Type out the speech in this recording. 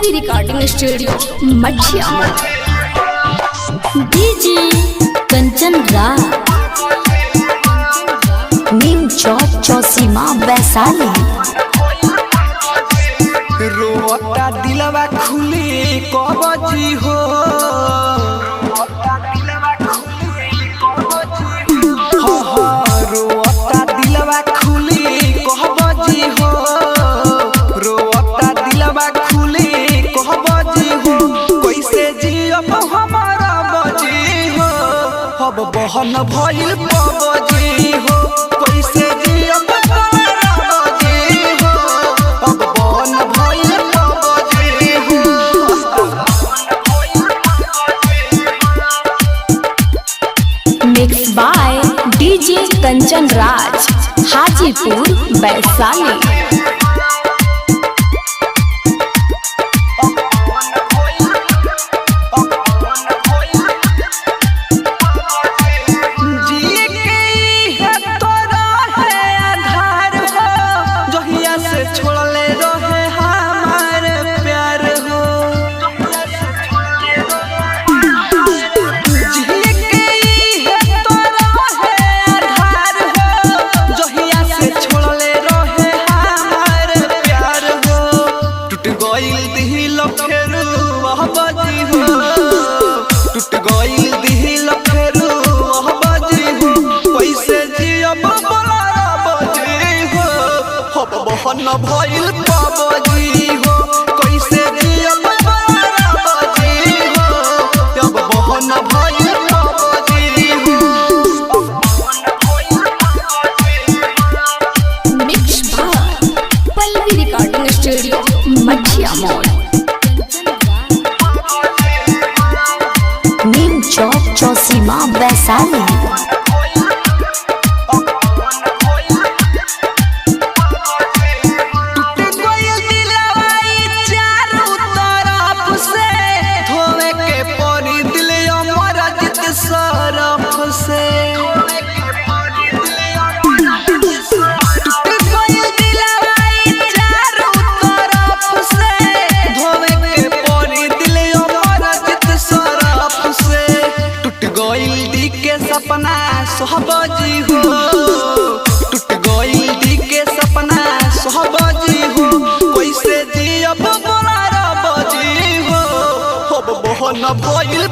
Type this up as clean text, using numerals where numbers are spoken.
Pallavi recording studio Mathiya. DJ Kanchan Raj, Neem Chowk Chausima Vaishali. रोता दिलवा खुली कबजी हो, रोता दिलवा खुली कहबजी हो, रोता दिलवा खुली कहबजी हो। कैसे जियब हमारा बजी हो, अब बहन भइल पबजी हो। कैसे जियब हमारा बजी हो, अब बहन भइल पबजी हो। Mix by DJ Kanchan Raj, Hajipur Vaishali. जिए के है तोरा है आधार हो, जहिया से छोड़ले रहे हमार प्यार हो। जिए के है तोरा है आधार हो, जहिया से छोड़ले रहे हमार प्यार हो। टूट गइल दिल फेरू वह बजी हो, टूट गइल दिल फेरू वह बजी हो। कैसे जियब बोला बजी हो, अब बहन भइल पबजी हो। कैसे जियब बोला बजी हो, अब बहन भइल पबजी हो। Mix by Pallavi recording studio Mathiya Mor. Neem Chowk Chausima Vaishali. टूट गइल दिलवा ई चारू तरफ से, धोवे के पड़ी दिल अमर जित सरफ से। टूट गइल दिलवा ई चारू तरफ से, धोवे के पड़ी दिल अमर जित सरफ से। टूट गइल दी के सपना सोहबजी हो, टूट गइल दी के सपना सोहबजी हो। कैसे जियब बोला बजी हो, अब बहन भइल